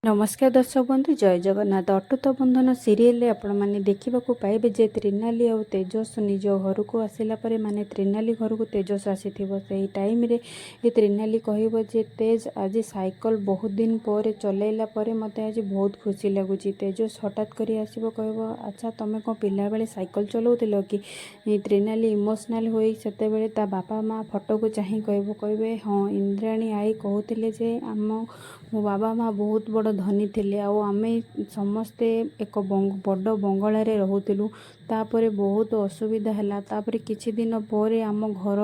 ନମସ୍କାର ଦର୍ଶକ ବନ୍ଧୁ, ଜୟ ଜଗନ୍ନାଥ। ଅଟୁଟ ବନ୍ଧନ ସିରିଏଲରେ ଆପଣମାନେ ଦେଖିବାକୁ ପାଇବେ ଯେ ତ୍ରିନାଲି ଆଉ ତେଜସ୍ ନିଜ ଘରକୁ ଆସିଲା ପରେ, ମାନେ ତ୍ରିନାଲି ଘରକୁ ତେଜସ୍ ଆସିଥିବ, ସେହି ଟାଇମ୍ରେ ଏ ତ୍ରିନାଲି କହିବ ଯେ ତେଜ, ଆଜି ସାଇକେଲ ବହୁତ ଦିନ ପରେ ଚଲେଇଲା ପରେ ମୋତେ ଆଜି ବହୁତ ଖୁସି ଲାଗୁଛି। ତେଜସ୍ ହଠାତ୍ କରି ଆସିବ, କହିବ, ଆଚ୍ଛା, ତୁମେ କ'ଣ ପିଲାବେଳେ ସାଇକେଲ ଚଲାଉଥିଲ କି? ତ୍ରିନାଲି ଇମୋସନାଲ୍ ହୋଇ ସେତେବେଳେ ତା ବାପା ମା ଫଟୋକୁ ଚାହିଁ କହିବ, କହିବେ, ହଁ, ଇନ୍ଦ୍ରାଣୀ ଆଈ କହୁଥିଲେ ଯେ ଆମ ମୋ ବାବା ମା ବହୁତ ବଡ଼ ଧନୀ ଥିଲେ ଆଉ ଆମେ ସମସ୍ତେ ଏକ ବଡ଼ ବଙ୍ଗଳାରେ ରହୁଥିଲୁ। ତାପରେ ବହୁତ ଅସୁବିଧା ହେଲା। ତାପରେ କିଛି ଦିନ ପରେ ଆମ ଘର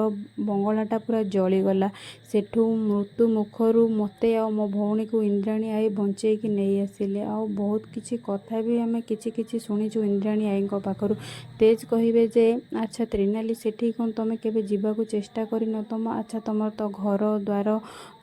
ବଙ୍ଗଳାଟା ପୁରା ଜଳିଗଲା। ସେଠୁ ମୃତ୍ୟୁ ମୁଖରୁ ମୋତେ ଆଉ ମୋ ଭଉଣୀକୁ ଇନ୍ଦ୍ରାଣୀ ଆଈ ବଞ୍ଚେଇକି ନେଇ ଆସିଲେ। ଆଉ ବହୁତ କିଛି କଥା ବି ଆମେ କିଛି କିଛି ଶୁଣିଛୁ ଇନ୍ଦ୍ରାଣୀ ଆଈଙ୍କ ପାଖରୁ। ତେଜ କହିବେ ଯେ ଆଚ୍ଛା ତ୍ରିନାଲି, ସେଠି କ'ଣ ତୁମେ କେବେ ଯିବାକୁ ଚେଷ୍ଟା କରିନ? ତୁମ ଆଚ୍ଛା, ତୁମର ତ ଘର ଦ୍ୱାର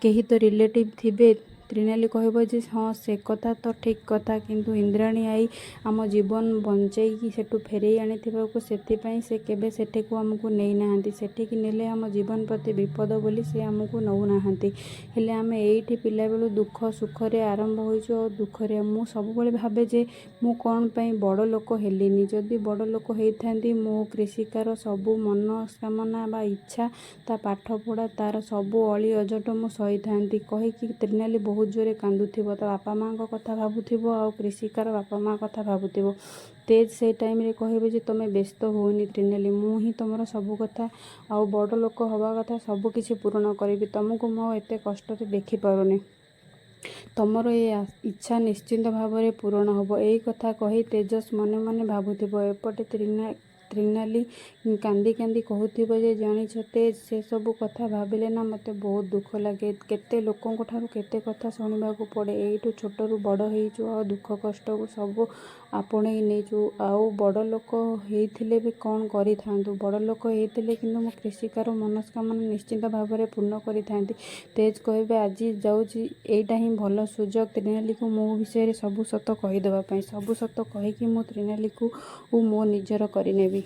କେହି ତ ରିଲେଟିଭ୍ ଥିବେ। ତ୍ରିନାଲି କହିବ ଯେ ହଁ, ସେ କଥା ତ ଠିକ୍ କଥା, କିନ୍ତୁ ଇନ୍ଦ୍ରାଣୀ ଆଈ ଆମ ଜୀବନ ବଞ୍ଚେଇକି ସେଠୁ ଫେରେଇ ଆଣିଥିବାକୁ ସେଥିପାଇଁ ସେ କେବେ ସେଠିକୁ ଆମକୁ ନେଇନାହାନ୍ତି। ସେଠିକି ନେଲେ ଆମ ଜୀବନ ପ୍ରତି ବିପଦ ବୋଲି ସେ ଆମକୁ ନେଉନାହାନ୍ତି। ହେଲେ ଆମେ ଏଇଠି ପିଲାବେଳୁ ଦୁଃଖ ସୁଖରେ ଆରମ୍ଭ ହୋଇଛୁ ଆଉ ଦୁଃଖରେ। ମୁଁ ସବୁବେଳେ ଭାବେ ଯେ ମୁଁ କ'ଣ ପାଇଁ ବଡ଼ ଲୋକ ହେଲିନି? ଯଦି ବଡ଼ ଲୋକ ହେଇଥାନ୍ତି, ମୋ କ୍ରିଷିକାର ସବୁ ମନସ୍କାମନା ବା ଇଚ୍ଛା, ତା ପାଠପଢ଼ା, ତା'ର ସବୁ ଅଳି ଅଝଟ ମୁଁ ସହିଥାନ୍ତି, କହିକି ତ୍ରିନାଲି ବହୁତ ଜୋରେ କାନ୍ଦୁଥିବ। ତା ବାପା ମାଆଙ୍କ କଥା ଭାବୁଥିବ ଆଉ କ୍ରିଷିକାର ବାପା ମାଆ କଥା ଭାବୁଥିବ। ତେଜ ସେଇ ଟାଇମ୍ରେ କହିବେ ଯେ ତୁମେ ବ୍ୟସ୍ତ ହୁଅନି ତ୍ରିନାଲି, ମୁଁ ହିଁ ତୁମର ସବୁ କଥା ଆଉ ବଡ଼ ଲୋକ ହେବା କଥା ସବୁ କିଛି ପୂରଣ କରିବି। ତୁମକୁ ମୁଁ ଆଉ ଏତେ କଷ୍ଟରେ ଦେଖିପାରୁନି। ତମର ଏ ଇଚ୍ଛା ନିଶ୍ଚିନ୍ତ ଭାବରେ ପୂରଣ ହେବ। ଏଇ କଥା କହି ତେଜସ୍ ମନେ ମନେ ଭାବୁଥିବ। ଏପଟେ ତ୍ରିନାଲି କାନ୍ଦି କାନ୍ଦି କହୁଥିବ ଯେ ଜାଣିଛ ତେଜ, ସେସବୁ କଥା ଭାବିଲେ ନା ମୋତେ ବହୁତ ଦୁଃଖ ଲାଗେ। କେତେ ଲୋକଙ୍କ ଠାରୁ କେତେ କଥା ଶୁଣିବାକୁ ପଡ଼େ। ଏଇଠୁ ଛୋଟରୁ ବଡ଼ ହେଇଛୁ ଆଉ ଦୁଃଖ କଷ୍ଟକୁ ସବୁ ଆପଣେଇ ନେଇଛୁ। ଆଉ ବଡ଼ ଲୋକ ହେଇଥିଲେ ବି କ'ଣ କରିଥାନ୍ତୁ? ବଡ଼ ଲୋକ ହେଇଥିଲେ କିନ୍ତୁ ମୁଁ କ୍ରିଷିକାର ମନସ୍କାମନା ନିଶ୍ଚିନ୍ତ ଭାବରେ ପୂର୍ଣ୍ଣ କରିଥାନ୍ତି। ତେଜ କହିବେ, ଆଜି ଯାଉଛି, ଏଇଟା ହିଁ ଭଲ ସୁଯୋଗ ତ୍ରିନାଲିକୁ ମୋ ବିଷୟରେ ସବୁ ସତ କହିଦେବା ପାଇଁ। ସବୁ ସତ କହିକି ମୁଁ ତ୍ରିନାଲିକୁ ମୋ ନିଜର କରିନେବି।